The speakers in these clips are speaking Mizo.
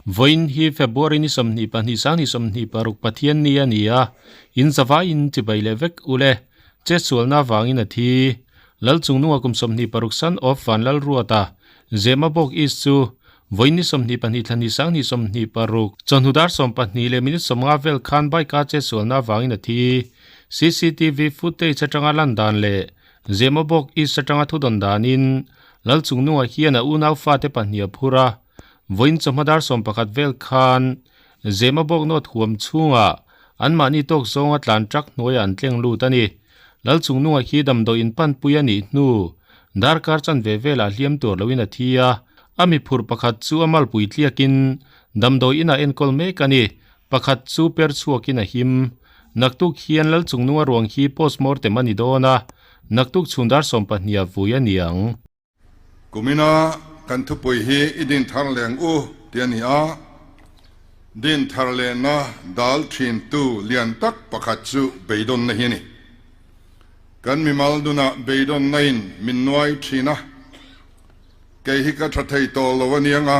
Vawiin hi February ni 22 sang ni 26 Pathianni a ni a, in zavaiin chibai leh vek u le. Chetsualna avangin a thi. Lalchungnunga kum 26 san of Vanlalruata, Zemabawk East chu vawiin ni 22 thla hnih sang hnih 26, chawhnu dar 12 leh minute 50 vel khan bike a chetsualna avangin a thi. Cctv footage atanga lan dan leh Zemabawk East atanga thudawn danin Lalchungnunga hian a unau fate pahnih a phur a, Vawiin chawhma dar 11 vel khan Zemabawk North huam chhungah anmahni tawk zawnga tlan truck hnuaiah an tleng lut a ni. Lalchungnunga khi damdawi in panpui a nih hnu darkar chanve velah hliam tur loin a thi a, a mi phurh pakhat chu a malpui tliakin damdawi inah enkawl mek a ni. Pakhat chu per chhuakin a him. Naktuk hian Lalchungnunga ruang hi postmortem a ni dawn a, naktuk chhun dar 12 ah vui a ni ang. Kumina kan thupui hi i din thar leng u ti a ni a, din thar lehna dal thintu lian tak pakhat chu beidawnna hi a ni. Kan mimal nunah beidawnna in min nuai thin a, kei hi ka tha thei tawh lo a nia nga,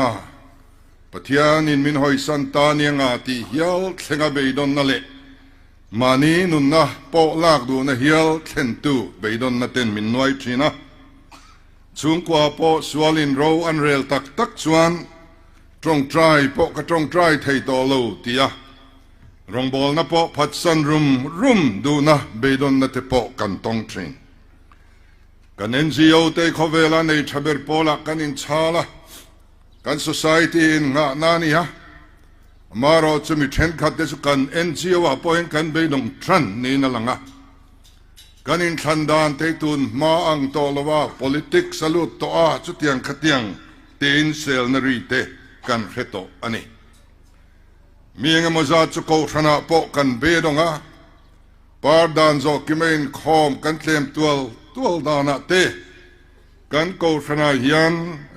Pathianin min hawisan ta nia nga tih hial thlenga beidawnna leh mahni nunna pawh lak duhna hial thlentu beidawnna ten min nuai thin a. Chhungkua pawh sualin ro an rel tak tak chuan tawngtai pawh ka tawngtai thei tawh lo ti a, rawngbawlna pawh phatsan rum rum duhna beidawnna te pawh kan tawng thin. Kan NGO te khawvela nei tha ber pawlah kan inchhal a, kan society in nghahna a ni a, amaherawh chu mi thenkhat te chu kan NGO ah pawhin kan beidawng than niin a lang a. Kan inthlan dan te tun hma ang tawh lo a, politics a lut tawh a, chutiang khatiang tein selna ri te kan hre tawh a ni. Mi engemaw zat chu kohhranah pawh kan be dawng a, par dan zawh kima inkhawm kan tlem tual tual danah te kan kohhranah hian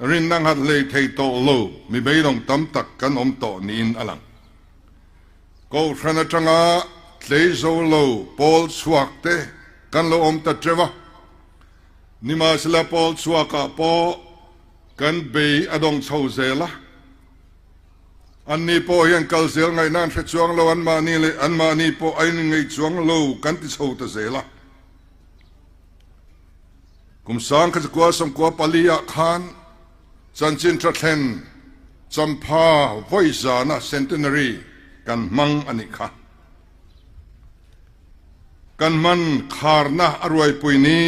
rinna nghat hlei thei tawh lo mi beidawng tam tak kan awm tawh niin a lang. Kohhran atanga tlei zo lo pawl chhuak te kan lo awm ta teuh a, nimahsela pawl chhuakah pawh kan bei a dawng chho zel a, anni pawh hian kal zel ngaihna an hre chuang lo, anmahni leh anmahni pawh a inngeih chuang lo kan ti chho ta zel a. Kum 1994 ah khan Chanchin tha thlen champha vawi zana centenary kan hmang a nih kha. Kan hman kharna a ruaipui ni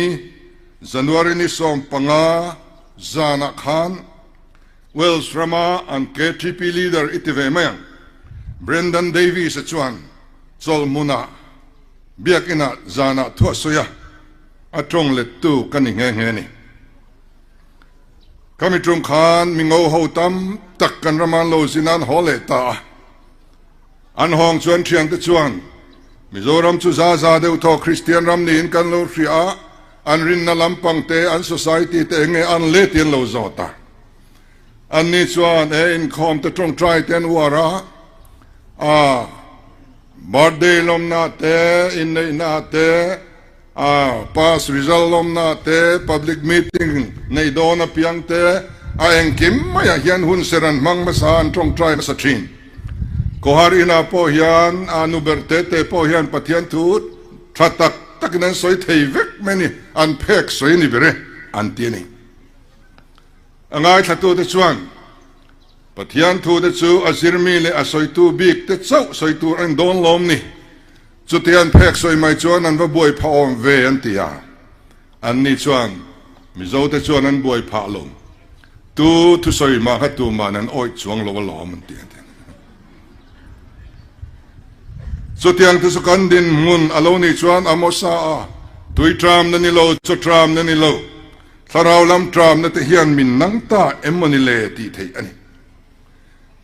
January ni 15 zanah khan Wales rama an KTP leader i ti ve mai ang Brendan Davies-a chuan chawlhmunah biakinah zanah thuah sawi a, a tawng lettu ka ni nghe nghe a ni. Ka miṭum khan mi ngo ho tam tak kan ram an lo zin an haw leh ta a. An hawng chuan ṭhiante chuan Mizoram chu za za deuh thaw Kristian ram niin kan lo hria a, an rinna lampang te, an society te enge an le ti an lo zawt a. Anni chuan e inkhawm te ṭawngṭai te an uar a, a birthday lawmna te, inneihna te, A pass result lawmna te, public meeting neih dawn apiang te, a engkim maiah hian hun ser an hmang hmasa, an tawngtai hmasa thin. Kohar inah pawh hian a nu ber te te pawh hian Pathian thu tha tak takin an sawi thei vek mai a ni, an phek sawi a ni ber e, an ti a ni. A ngaithlatute chuan Pathian thu te chu a zirmi leh a sawitu bik te chauh sawi tur a ni dawn lawm ni. Chuti an phek sawi mai chuan an va buai phah awm ve an ti a, anni chuan Mizo te chuan an buai phah lo, tu thusawi mah kha tuman an awih chuang lo alawm an ti a ti. Chutiang te chu kan dinhmun a lo nih chuan Amosa a tui tram na ni lo, chaw tram na ni lo, thlarau lam tram na te hian min nang ta em maw ni le tih theih a ni.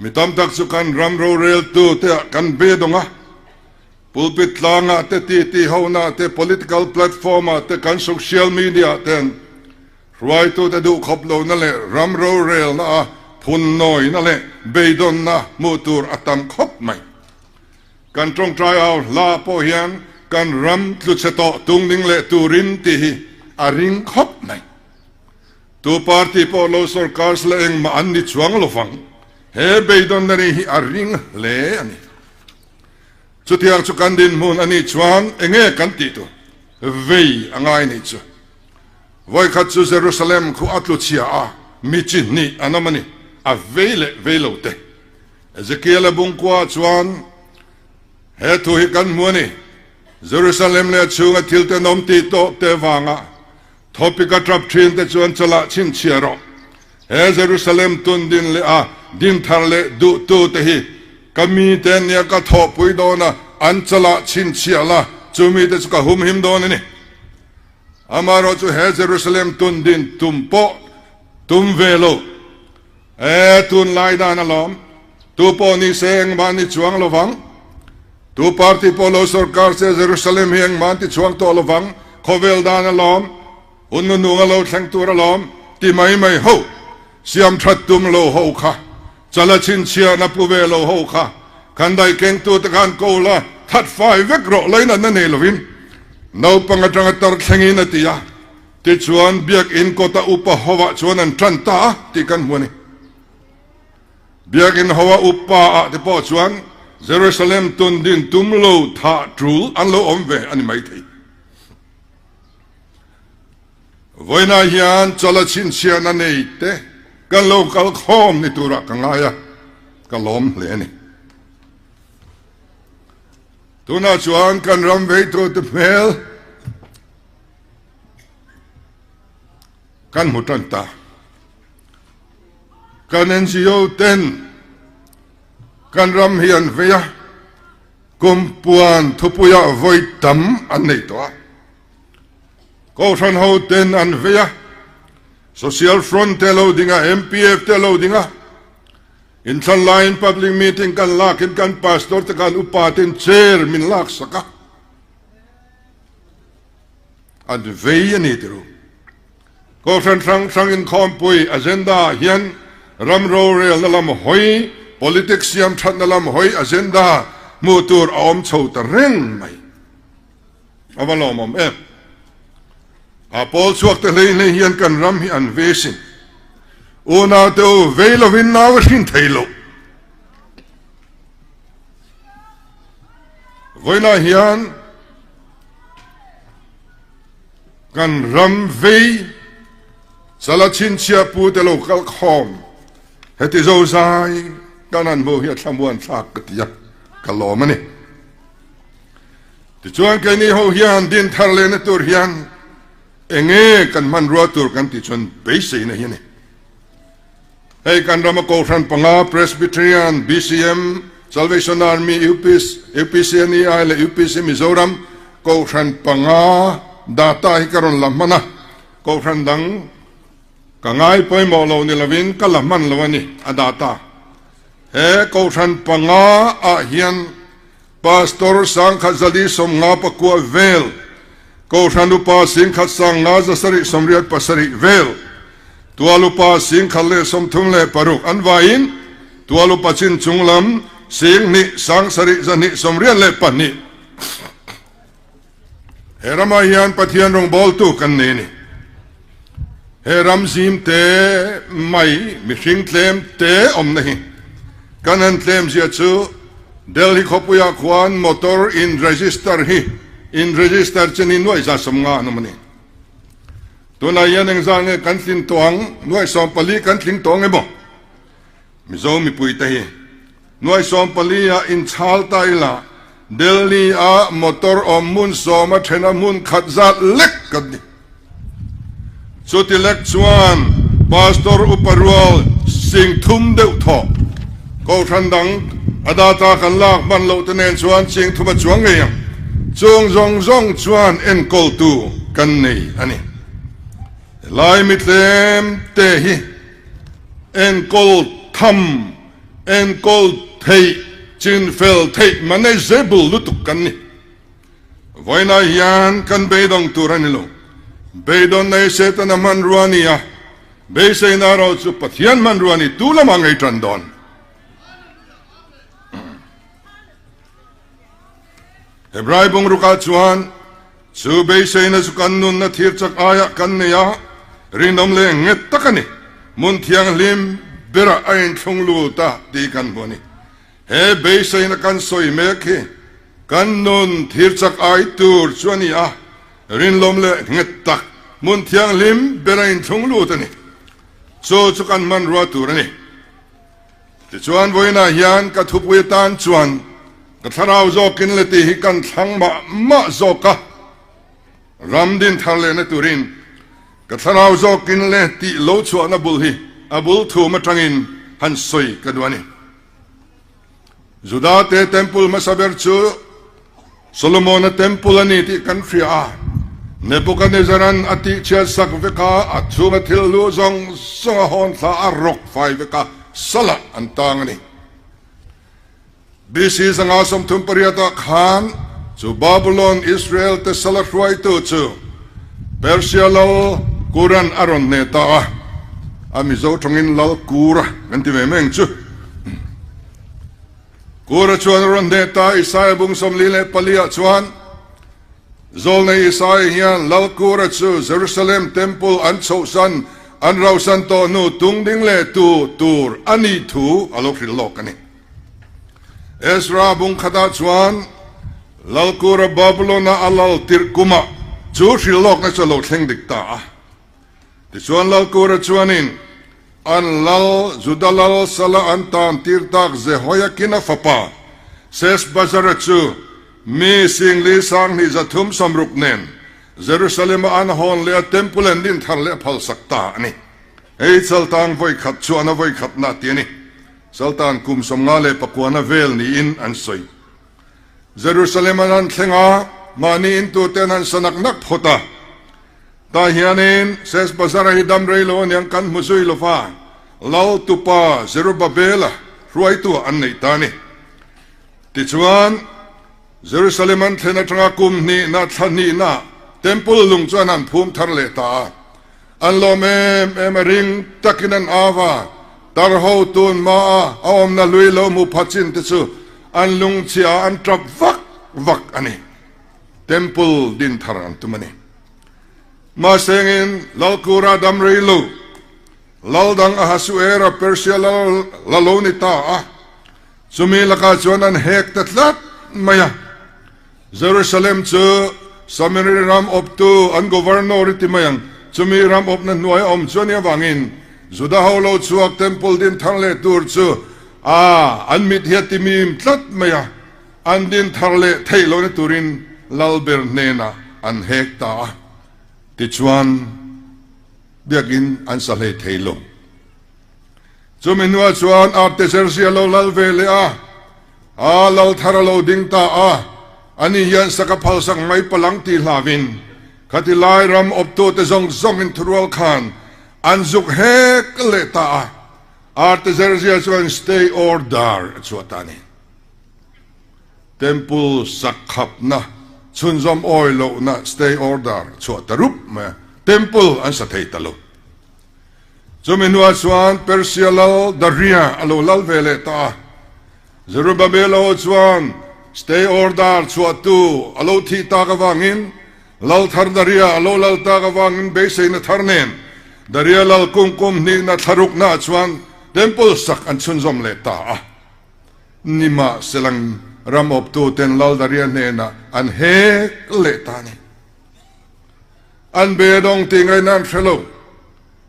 Mi tam tak chu kan ram roreltu te ah kan be dawng a, pulpit tlangah te, titi hona te, political platform ah te, kan social media ah ten hruaitu te duh khawp lohna leh ram rorelna a phun nawina leh beidawnna hmuh tur a tam khawp mai. Kan tawngtai au hla pawh hian kan ram tluchhe tawh tungding leh turin tih hi a ring khawp mai. Tu party pawh lo sorkar sela engmah an ni chuang lovang. He beidawnna ri hi a ring hle a ni. Chutiang chu kan dinhmun a nih chuan enge kan tih tur? Vei a ngai nih chu. Vawikhat chu Jerusalem khu a tlu chhia a, mi chi hnih an awm a ni, a vei leh vei lo te. Ezekiel-a bungkua chuan he thu hi kan hmu a ni, Jerusalem leh a chhunga thil tenawm tih tawh te vanga Thawpik a tap thin te chuan chalah chhinchhiah rawh. He Jerusalem tun din leh a din thar leh duh tu te hi ka mi te nia ka thawhpui dawn a, an chalah chhinchhiah la, chu mi te chu ka humhim dawn a ni. Amaherawh chu he Jerusalem tun din tum pawh tum ve lo. E, tunlai dan alawm. Tu pawh ni se engmah ni chuang lovang. Tu party pawh lo sorkar se Jerusalem hi engmah an ti chuang tawh lovang. Khawvel dan alawm. Hun nunung a lo thleng tur alawm. Ti mai mai ho. Siam that tum lo ho kha. Chala chhinchhiahna pu ve lo ho kha. Khan daih kengtu te khan ko la that fai vek rawh lainatna nei lovin. Naupang atanga tar thlengin a ti a. Tichuan, Biakinn kawta upa hovah chuan an ṭan ta a tih kan hmu a ni. Biakinn hova upa ah te pawh chuan Jerusalem tun din tum lo thah ṭul an lo awm ve a ni maithei. Vawiinah hian chala chhinchhiahna nei te kan lo kal khawm ni turah ka ngai a, ka lawm hle a ni. Tunah chuan kan ram veitute hmel, Kan hmu tan ta. Kan NGO ten kan ram hi an vei a, kumpuan thupuiah vawi tam an nei tawh a. Kohhran ho ten an vei a, Social Front te lo ding a, MPF te lo ding a. Inthlan laiin public meeting kan lakin kan pastor te khan upa ten chair min laksak a. An vei a ni tiru. Kohhran hrang hrang inkhawmpui agenda ah hian ram rorelna lam hawi, politics siam thatna lam hawi agenda hmuh tur a awm chho ta reng mai. A va lawmawm em. A pawl chhuak te hlei hlei hian kan ram hi an vei sin. Unau te u vei lovin nau a hrin thei loh. Vawiinah hian kan ram vei chala chhinchhiah pu te lo kal khawm heti zozai kan han hmuh hi a thlamuan thlak ka ti a, ka lawm a ni. Tichuan keini ho hian din thar lehna tur hian enge kan hmanrua tur kan tih chuan beiseina hi a ni. Hei kan rama Kohhran panga Presbyterian, BCM, Salvation Army, UPC, UPCNEI leh UPC Mizoram Kohhran panga data hi ka rawn la hman a, Kohhran dang ka ngai pawimawh lo ni lovin ka la hman lo a ni a data. He Kohhran panga ah hian Pastor Sangkhat Zali 50 pakua vel, Kohhran Upa 10,000 sanga 700 87 vel, Tual Upa 1036 an vaiin Tual Upa chin chung lam 2,000 7 292. He ramah hian Pathian rawngbawltu kan nei a ni. He ram zim te mai mihring tlem te awmna hi kan han tlem zia chu Delhi khawpuiah khuan motor in register hi in register chin hi nuaih za 50 an awm a ni. Tunah hian engzah nge kan tlin tawh ang? Nuaih 14 kan tling tawh ang emaw? Mizo mipuite hi nuaih 14 ah inchhal ta ila Delhi ah motor awm hmun sawm a then a hmun khat zat lek kan ni. Chuti lek chuan Pastor Upa Rual sing thum deuh thawh Kohhran dang a data kan lak hman loh te nen chuan ching thum a chuang ngei ang. Chung zawng zawng chuan enkawltu kan nei a ni. Helai mitlem te hi Enkawl tham, enkawl theih, chinfel theih manageable lutuk kan ni. Vawiinah hian kan beidawng tur a ni lo. Beidawn nei Setana hmanrua a ni a, beiseina erawh chu Pathian hmanrua a ni tu lamah ngei tan dawn. Hebrai bungrukah chuan chu beiseina chu kan nunna thir chak aiah kan nei a, rinawm leh nghet tak a ni. Hmun thianghlim berah a inthlung lut a tih kan hmu a ni. He beiseina kan sawi mek hi kan nun thir chak ai tur chu a ni a, rinlawm leh nghet tak hmun thianghlim ber a inthlung lut a ni. Chu chu kan hmanrua tur a ni. Tichuan vawiinah hian ka thupui atan chuan ka thlarau zawkin le tih hi kan thlang mah mah zawk a, ram din thar lehna turin ka thlarau zawkin le tih lo chhuahna bul hi a bul thum atangin han sawi ka duh a ni. Judate temple hmasa ber chu Solomona temple a ni tih kan hria a, Nebuchadnezzar-a'n a tihchhiat sak vek a, a chhunga thil hlu zawng zawng a hawn thla a rawk fai vek a, salah an tang a ni. BC 538 ah khan chu Babylon Israel te sala hruaitu chu Persia lal Kuran a rawn hneh ta a, a Mizo tawngin Lal Kura kan ti ve mai ang chu. Kura chuan a rawn hneh ta Isaia bung 44 ah chuan Zawlnei Isaia hian Lal Kura chu Jerusalem Temple an chhohsan an rauhsan tawh hnu tung ding leh tu tur a nih thu a lo hrilh lawk a ni. Ezra bung khatah chuan Lal Kura Babylon-a a lal tirh kumah chu hrilh lawkna chu a lo thleng dik ta a. Tichuan Lal Kura chuanin an lal Juda lal sala an tan tir tak Jehoiakina fapa Seshbazzara chu mi singli sanghnih 360 nen Jerusalem-a an hawn leh a temple an din thar leh a phalsak ta a ni. Hei Chaltang vawikhat chuan a vawikhatna a ti a ni. Chaltan kum 59 vel niin an sawi. Jerusalem an han thleng a, mahni intute an han sa nak nak phawt a. Tah hianin Seshbazzara hi dam rei lo aniang kan hmu zui lo va, Lal tupa Zerubbabela hruaitu an neih ta a ni. Tichuan, Jerusalem an thlen atanga kum hnihna thla hnihna Temple lung chu an han phum thar leh ta a. An lawm em em a, ring takin an au a, tar ho tun hmaa a awmna hlui lo hmu pha chin te chu an lungchhia a, an tap vak vak a ni. Temple din thar an tum a ni. Mahsengin Lalkura dam rei lo, Lal dang Ahasuera Persia lal la lo ni ta a, chumi lakah chuan an hek ta tlat mai a. Jerusalem chu Samari ram awptu an governor i ti mai ang, chumi ram awpna hnuai a awm chu a nih avangin Juda ho lo chhuak temple din thar leh tur chu a an mit hi a ti mim tlat mai a, an din thar leh theih lohna turin lal ber hnenah an hek ta a, tichuan biakin an sa hlei thei lo. Chumi hnuah chuan Artaxerxes lo lal ve leh a, a lal thar a lo ding ta a, ani hian saka phalsak mai palang tih hlauin khati lai ram awptute zawng zawngin thurual khan an zuk hek leh ta a, Artaxerxes chuan stay order a chhuah ta a ni. Temple sak khapna chhunzawm awi lohna stay order chhuah ta rup mai a, temple an sa thei ta lo. Chumi hnuah chuan Persia lal Daria a lo lal ve leh ta a. Zerubbabel ho chuan stay order chhuahtu a lo thih tak avangin lal thar Daria a lo lal tak avangin beiseina thar nen Daria lal kum kum hnihna thlaruknaah chuan temple sak an chhunzawm leh ta a. Nimahselang ram awptuten lal Daria hnenah an hek leh ta a ni. An bedawng tih ngaihna an hre lo.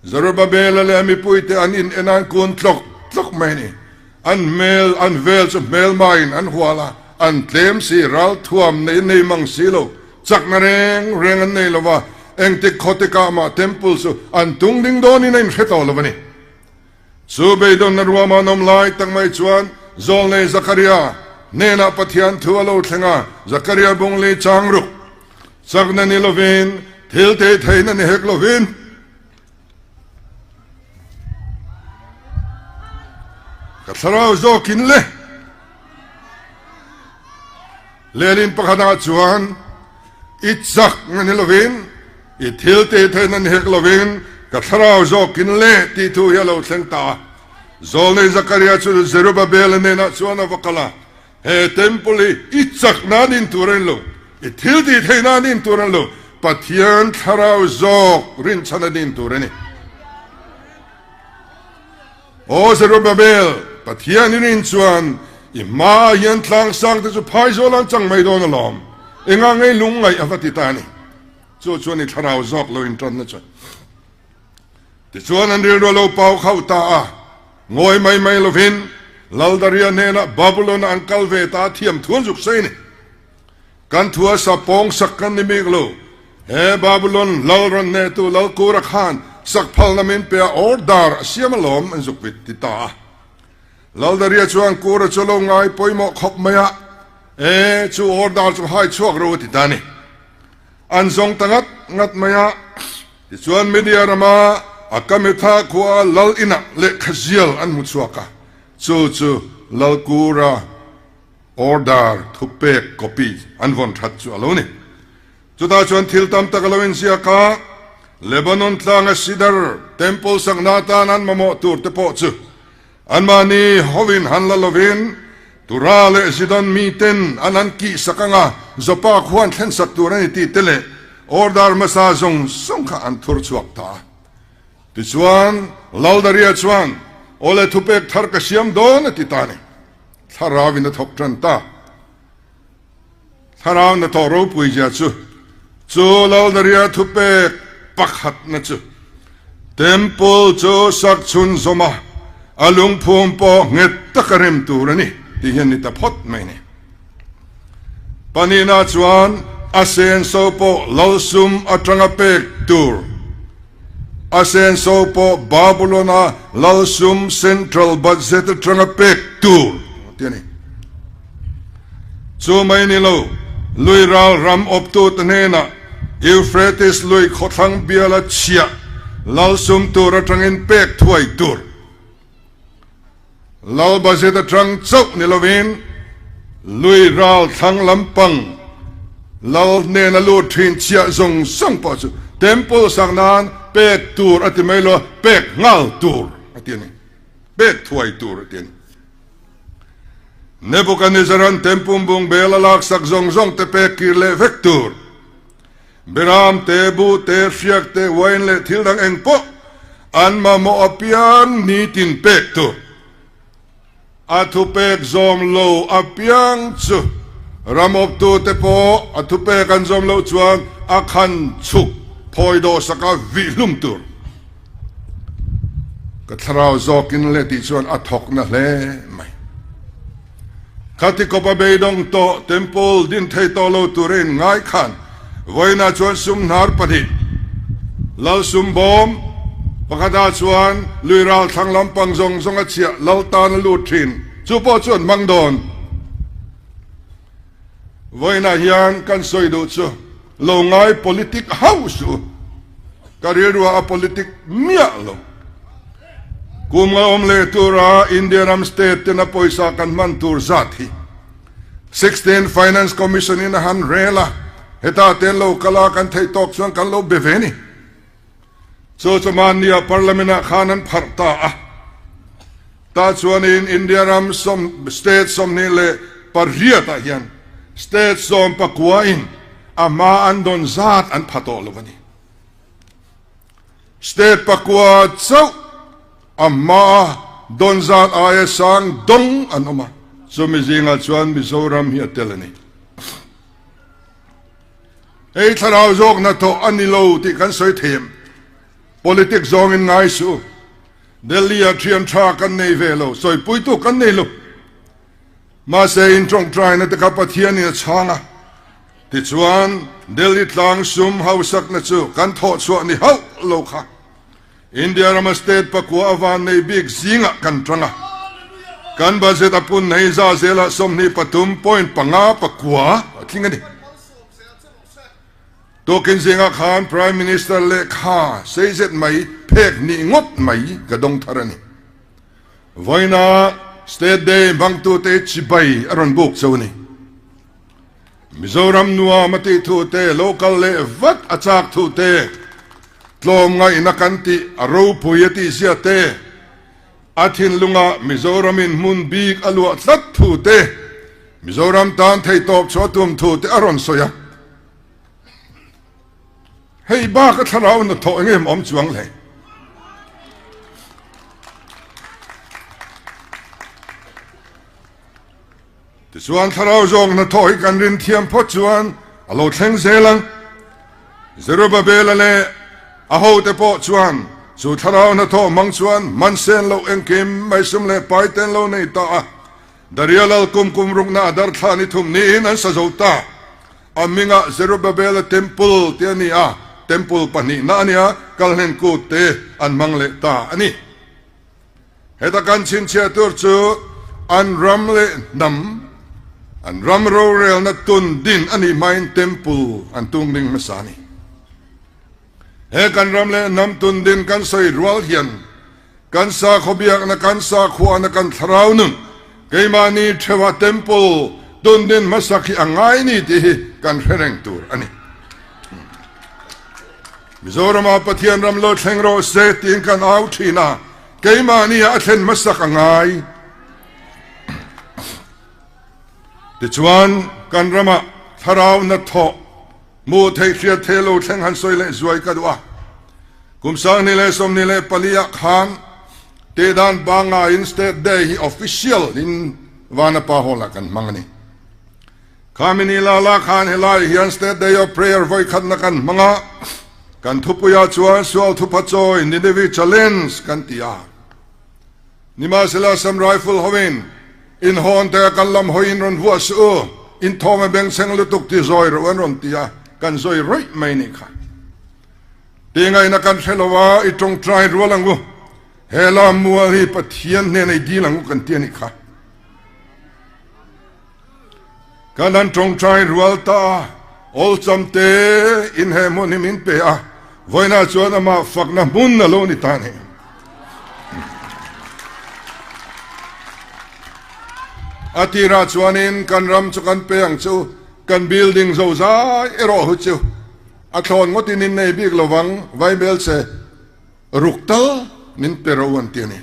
Zerubbabela leh a mipuite an in en a an kun tlawk tlawk mai a ni. An hmel, an vel chu hmelmain an hual a, an tlem si, ralthuam nei nei mang si lo, chakna reng reng an nei lo va, engtik khawtikah mah temple chu an tung ding dawnin a inhre tawh lo a ni. Chu beidawnna ruama an awm lai tak mai chuan Zawlnei Zakaria hnenah Pathian thu a lo thleng a, Zakaria bungli chang ruk chakna ni lovin, thil tei theihna ni hek lovin, ka thlarau zawkin le lehlin pakhatah chuan i chak na ni lovin, i thil tei theihna ni hek lovin, ka thlarau zawkin le tih thu hi a lo thleng ta a. Zawlnei Zakaria chu Zerubbabel-a hnenah chuan a va kal a, He temple hi i chak nan in tur a ni lo, i thil tih theih nan in tur a ni lo, Pathian thlarau zawk rinchhan a din tur a ni. Aw Zerubbabel, Pathian i rin chuan i hmaah hian tlang sang te chu phai zawl an chang mai dawn alawm. Engah ngei lungngaih a va ti ta a ni. Chu chuan i thlarau zawk lo intanna chuan. Tichuan an rilru a lo pau khauh ta a, ngawi mai mai lovin Laldaria hnenah Babulon-a an kal ve ta a thiam thu an zuk sawi a ni. Kan thu a sa pawng sak kan ni bik lo. He Babulon lal rawn hnehtu Lalkura khan sak phalna min pe a, order a siam alawm an zuk vit ti ta a. Laldaria chuan Kura chu a lo ngai pawimawh khawp mai a, E, chu order chu hai chhuak ro a ti ta a ni. An zawng ta ngat ngat mai a. Tichuan Media rama Akametha khua lal inah lehkha zial an hmu chhuak a, chu chu Lalkura order thupek copy an vawn that chu a lo ni. Chutah chuan thil tam tak a lo inziak a, Lebanon tlanga Sidar temple sakna atan an mamawh tur te pawh chu anmahni hovin han la lovin Tura leh Zidon miten an han kihsak anga Joppa khuan thlensak tur a ni tih te leh order hmasa zawng zawng kha an thur chhuak ta a. Tichuan Laldaria chuan, Awle thupek thar ka siam dawn a ti ta a ni. Thlarau in a thawk tan ta. Thlarau hnathawh ropui zia chu, chu Laldaria thupek pakhatna chu Temple chu sak chhun zawm a, a lungphum pawh nghet taka rem tur a ni tih hian ni ta phawt mai ni. Panina chuan a senso pawh Lalsum atanga pek tur. A senso pawh Babulon-a Lalsum Central Budget atanga pek tur tih a ni. Chu mai ni lo, lui ral ram awptute hnenah Euphrates lui khawthlang biala chhiah Lalsum tur atangin pek thuai tur. Lal budget atang chauh ni lovin lui ral thlang lampang lal hnena lut thin chhiah zawng zawng pawh chu temple sak nan pek tur a ti mai lo, pek nghal tur a ti a ni, pek thuai tur a ti a ni. Nebuchadnezzar-a'n temple bung bel a laksak zawng zawng te pek kir leh vek tur. Beram te, bu te, hriak te, wine leh thil dang eng pawh an mamawh apiang nitin pek tur. A thupek zawm lo apiang chu ram awptute pawh a thupek an zawm loh chuan a khan chhuk phawi dawhsaka vih hlum tur. Ka thlarau zawkin le tih chuan a thawkna hle mai. Khati kawp a beidawng tawh temple din thei tawh lo tur a inngai khan vawiinah chuan sum hnar pahnih lal sum bawm pakhatah chuan lui ral thlang lampang zawng zawng a chhiah lal tan a lut thin chu pawh chu an hmang dawn. Vawiinah hian kan sawi duh chu lo ngai politic hauh suh u. Ka rilruah a politic miah lo. Kum nga awm leh tura India ram state tena pawisa kan hman tur zat hi 16 Finance Commission in a han rel a, heta te an lo kal a, kan theih tawk chuan kan lo be ve ni. Chu chu mahnia Parliament ah khan an pharh ta a. Tah chuanin India ram sawm state 28 ah hian state 19 in a hma an dawn zat an pha tawh lo a ni. State pakua chauh a hmaa dawn zat aia sang dawng an awm a, chumi zingah chuan Mizoram hi a tel a ni. Hei thlarau zawk hnathawh a ni lo tih kan sawi thei em? Politics zawngin ngai suh u. Delhi-ah thian tha kan nei ve lo, sawipuitu kan nei lo. Mahse in tawngtaina te kha Pathianin a chhang a. Tichuan, Delhi tlang sum hausakna chu kan thawh chhuah ni hauh lo kha India rama state pakua a van nei bik zingah kan tang a. Kan budget a pun nei za zelah 23 point 5 a tling a ni. Tukin zingah khan Prime Minister lehkha sei zet mai phek hnih ngawt mai ka dawng thar a ni. Vawiina State Day hmangtute chibai a rawn buk cheu a ni. Mizoram nuam a tih thu te, local leh vat a chak thu te, tlawmngaihna kan tih a ropui a tih zia te, a thinlunga Mizoramin hmun bik a luah tlat thu te, Mizoram tan theihtawp chhuah tum thu te a rawn sawi a. Hei bak a thlarau hnathawh eng em awm chuang le. Tichuan thlarau zawk hnathawh hi kan rin thiam phawt chuan a lo thleng zel ang. Zerubabela leh a hote pawh chuan chu thlarau hnathawh hmang chuan man sen loh engkim mai sum leh pai ten lo nei ta a. Daria lal kum kum rukna a dar thla ni thum niin an sa zo ta. A hmingah Zerubabela Temple tih a ni a, Temple pahnihna a nia, Kalhlen kut te an hmang leh ta a ni. Heta kan chhinchhiah tur chu an ram leh hnam, an ram rorelna tun din a nih hmain Temple an tung ding hmasa a ni. He kan ram leh hnam tun din kan sawi rual hian Kan sakhaw biakna, kan sakhuana, kan thlarau nun, keimahni theuha temple tundin hmasak hi a ngai ni tih hi kan hre reng tur a ni. Mizorama Pathian ram lo thleng rawh se tiin kan au thin a, keimahni ah a thlen hmasak a ngai. Tichuan kan ramah thlarau na thawh Hmuh theih hriat thei lo thleng han sawi leh zuai ka duh a. Kum 2024 ah khan Tehdan Bangaiin State Day hi official in Vanapa Hall ah kan hmang a ni. Khami ni la la khan helai hian State Day of Prayer vawikhatna kan hmang a, kan thupuiah chuan Sual Thupha Chawi Ninevi Challenge kan ti a. Nimahsela Assam Rifle hoin In hawn te a kal lam hawiin rawn vuah suh u, in thawm a bengchheng lutuk ti zawi rawh an rawn ti a, kan zawi rawih mai nih kha. Ti ngaihna kan hre lo a, i tawngtai rual ang u, he lam mual hi Pathian hnena i dil ang u kan ti a nih kha. Kan han tawngtai rual ta a, awlcham te in he hmun hi min pe a, vawiinah chuan amah fakna hmun a lo ni ta a ni. A tirah chuanin kan ram chu kan pe ang chu, kan building zo zai erawh hu chu a thlawn ngawtin in nei bik lovang, vaibelchhe ruk tal min pe ro an ti a ni.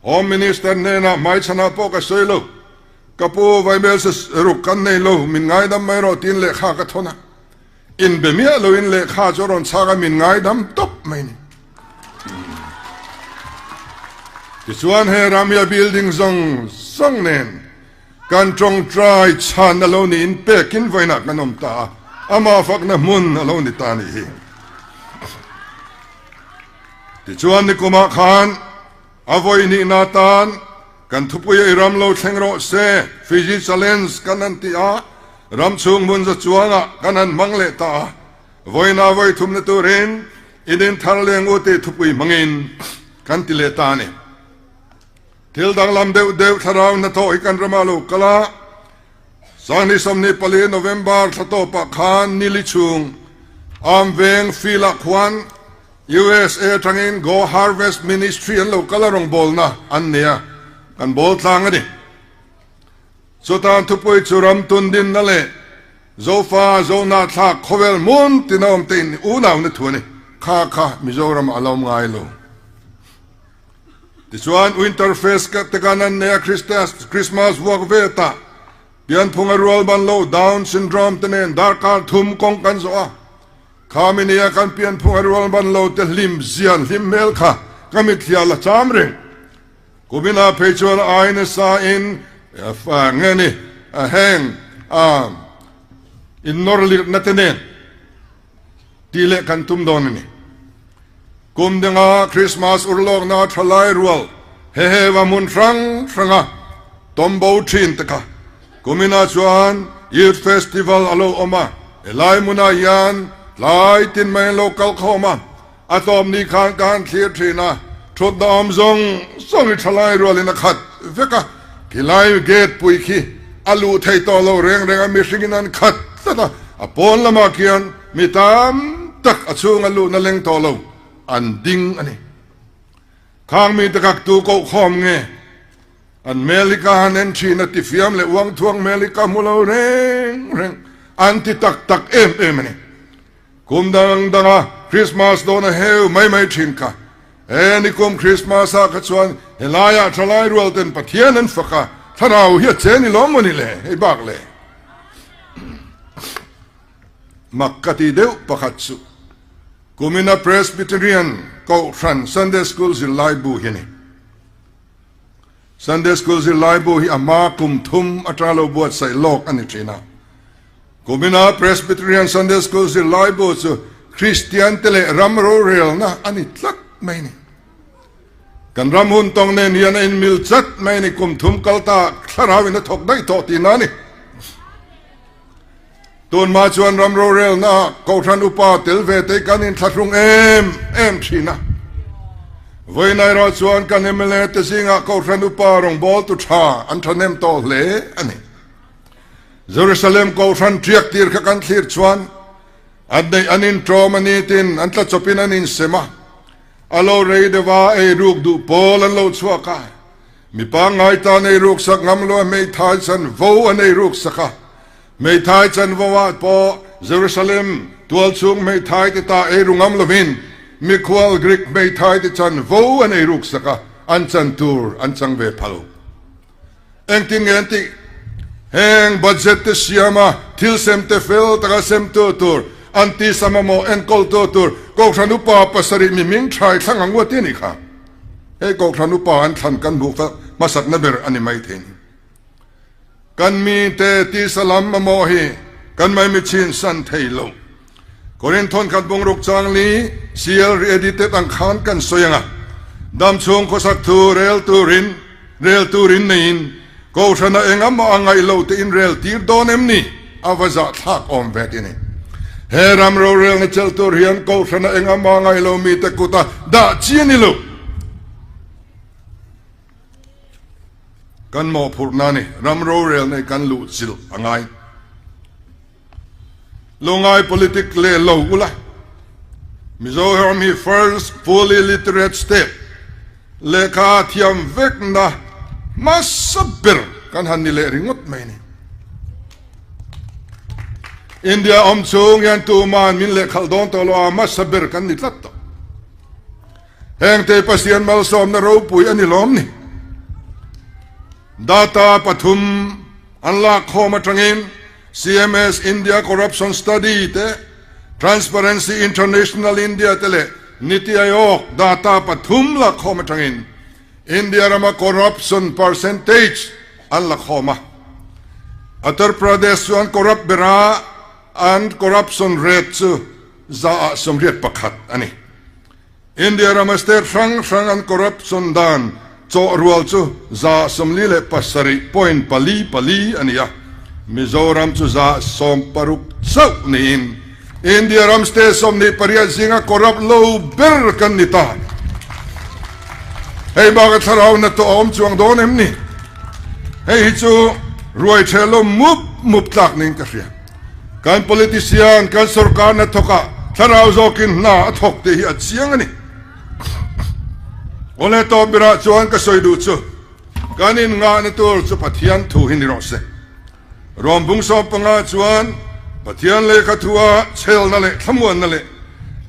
Home Minister hnenah hmaichhanah pawh ka sawi lo, ka pu vaibelchhe ruk kan nei lo, min ngaidam mai rawh tiin lehkha ka thawn a. Inbe miah loin lehkha chu a rawn chhak a, min ngaidam tawp mai ni. Tichuan he Ramia building zawng zawng nen kan tawngtai chhan a lo niin pekin vawiinah kan awm ta a, amah fakna hmun a lo ni ta a nih hi. Tichuan nikumah khan a vawi nihna atan Kan thupui ei ram lo thleng rawh se, Fiji Challenge kan han ti a, ram chhung hmun za chuangah kan han hmang leh ta a, vawiina vawi thumna turin in in thar leng u tih thupui hmangin kan ti leh ta a ni. Thil danglam deuh deuh thlarau hnathawh hi kan ramah lo kal a, Sanghnih 24 November thla tawpah khan nili chhung Amveng field-ah khuan USA atangin Go Harvest Ministry an lo kal a rawngbawlna an nei a, kan bawl tlang a ni. Chutan thupui chu ram tundinna leh Zofa Zohnahthlak khawvel hmun tina awm te in unauna thu a ni. Kha kha Mizoram a lo awm ngai lo. Tichuan Winter Fest te kan an nei a, Christmas vuak vet ah pianphunga rualban lo Down Syndrome te nen darkar thum kawng kan zawh a. Khami nia kan pianphung a rual ban lo te hlim zian hlim hmel kha ka mitthliah la cham reng. Kumin ah phei chuan ai nasa in nge ni heng in nawr lirhna te nen tih leh kan tum dawn a ni. Kum danga Krismas urlawkna thalai rual hehe va hmun hrang hranga tawmbo thin te kha kuminah chuan Youth Festival a lo awm a, helai hmunah hian tlai tin mai an lo kal khawm a, a tlawm ni khan ka han thlir thin a, thutna awm zawng zawng hi thalai rualin a khat vek a, khilai gate pui khi a luh thei tawh lo reng reng a, mihringin an khat tlat a, a pawn lamah khian Mi tam tak a chhunga luhna leng tawh lo an ding a ni. Khang mite kak tu koh khawm nge? An hmel hi ka han en thin a, tifiam leh uangthuang hmel hi ka hmu lo reng reng. An ti tak tak em em a ni. Kum dang danga Christmas dawn a heu mai mai thin kha. He nikum Christmas ah kha chuan helaiah thalai rual ten Pathian an fak a, thlarau hi a che ni lawm maw ni le? Hei bak le. Mak ka ti deuh pakhat chu kumina Presbyterian Kohhran Sunday School zirlai bu hi a ni. Sunday School zirlaibu hi a hma kum thum atanga lo buatsaih lawk a ni thin a. Kumina Presbyterian Sunday School zirlaibu chu Kristiante leh ram rorelna a ni tlat mai a ni. Kan ram hun tawng nen hian a inmil chat mai a ni, kum thum kal ta thlarau in a thawk daih tawh tihna a ni. Tunhma chuan ram rorelna Kohhran upa tel ve te kan inthlahrung em em thin a. Vawiin erawh chuan kan mla te zingah Kohhran upa rawngbawltu tha an thahnem tawh hle a ni. Jerusalem Kohhran tiak tir kha kan thlir chuan an neih an inṭawm a ni tin an tlachawpin an insem a, a lo rei deuh a eiruk duh pawl an lo chhuak a. Mi pangngai tan eiruk sak ngam lo a hmeithai chanvo an eiruk sak a, hmeithai chanvo ah pawh Jerusalem tualchhung hmeithai te ta eiru ngam lovin mikhual Greek hmeithai te chanvo an eiruk sak a, an chan tur an chang ve phal. Engtin nge an tih? Heng budget te siam a, thil sem te fel taka sem tu tur, an tisa mamawh enkawl tu tur Kohhran upa pasarih mi hming thai thlang ang uat i nih kha. Hei Kohhran upa an thlan kan hmuh kha hmasakna ber a ni mai thei ni. Kan mite tisa lam mamawh hi kan maimi chin san thei lo. Korinth thawnkhat bungruk changli CL re-edited ang khan kan sawi ang a, dam chhung khawsak thu rel turin rel turin neiin Kohhrana engamaw a ngaih lo te in rel tir dawn em ni? A va zahthlak awm ve ti ni. He ram rorelna chelh tur hian Kohhrana engamaw a ngaih lo mite kuta dah chi a ni lo. Kan mawhphurhna a ni. Ram rorelna hi kan luhchilh a ngai. Lo ngai politic leh lo ula. Mizoram hi first fully literate state, lehkha thiam vekna hmasa ber kan han ni leh ringawt mai a ni. India awm chhung hian tuman min lehkhalh dawn tawh lo a, hmasa ber kan ni tlat tawh. Hengte Pasian malsawmna ropui a ni lawm ni. Data pathum an lak khawm atangin CMS India Corruption Study te, Transparency International India te leh Niti Aayog data pathum lak khawm atangin India rama corruption percentage an la khawm a. Uttar Pradesh chu an corrupt ber a, an corruption rate chu 181 a ni. India rama state hrang hrang an corruption dan chawh rual chu 47.44 a ni a, Mizoram chu 60 chauh niin India ram state 28 zinga corrupt lo ber kan ni ta. Hei baka thlarau na tawh a awm chuang dawn em ni? Hei hi chu ruai ṭheh lo mup mup tlak niin ka hria. Kan politician, kan sorkarna thawkah thlarau zawkin hna a thawk tih hi a chiang a ni. Awle tawp berah chuan ka sawi duh chu kan inngahna tur chu Pathian thu hi ni rawh se. Rawm bung sawm panga chuan Pathian lehkha thua chhelna leh thlamuanna leh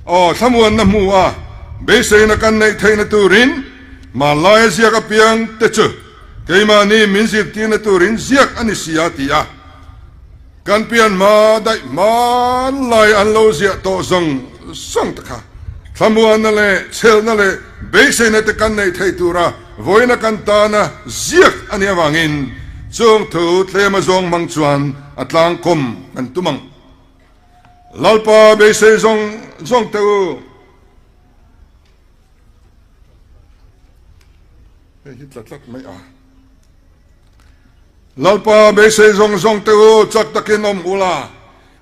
aw thlamuanna hmu a beiseina kan neih theihna turin hmanlaia ziak apiang te chu keimahni min zirtirna turin ziak a ni si a ti a. Kan pian hma daih hmanlai an lo ziah tawh zawng zawng te kha thlamuanna leh chhelna leh beiseina te kan neih theih tura vawiina kan tana ziak a nih avangin chung thu tlema zawng hmang chuan a tlangkawm kan tum ang. Lalpa beisei zawng zawng te u. Hei hi tla tlat mai a. Lalpa beisei zawng zawng te u chak takin awm ula,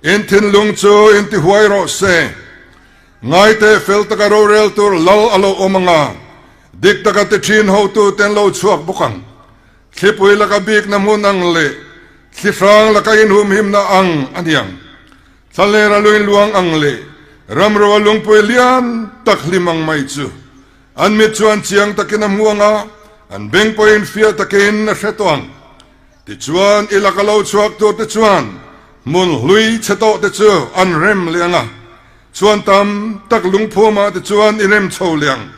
in thinlung chu in ti huai rawh se. Ngaite fel taka rorel tur lal a lo awm ang a, dik taka ti thin hotu ten lo chhuak bawk ang. Thlipui laka bikna hmun ang leh thli hrang laka inhumhimna ang a niang. Thlalera luin luang ang leh ramro a lungpui lian tak hlim ang mai chu. An mit chuan chiang takin a hmu ang a, an beng pawhin fiah takin a hre tawh ang. Tichuan, i laka lo chhuak tur te chuan hmun hlui chhe tawh te chu an rem leh ang a, chhuan tam tak lungphumah te chuan i rem chho leh ang.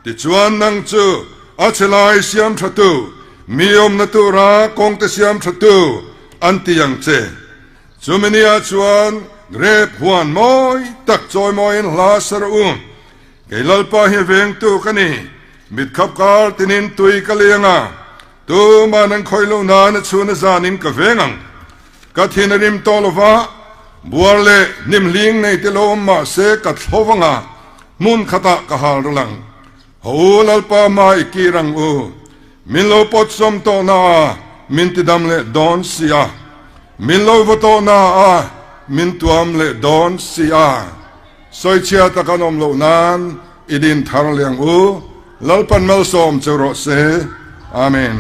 Tichuan, nang chu a chhe lai siam tha tu, mi awmna tura kawng te siam tha tu an ti ang che. Chumi niah chuan grep huan mawi tak chawimawiin hla sa rawh u. Kei Lalpa hi vengtu ka ni, mitkhap kar tinin tui ka liang a. Tuman an khawih loh nan a chhun a zanin ka veng ang. Ka thin a rim tawh lova, buar leh hnimhling nei te lo awm mah se ka thlo vang a, hmun khatah ka hal ral ang. Haw u Lalpa ma i kir ang u. Min lo pawt sawm tawh na a, min ti dam leh dawn si a. Min lo vaw tawh na a, min tuam leh dawn si a. Sawichhia tak an awm loh nan i din thar leh ang u. Lalpan malsawm che rawh se. Amen.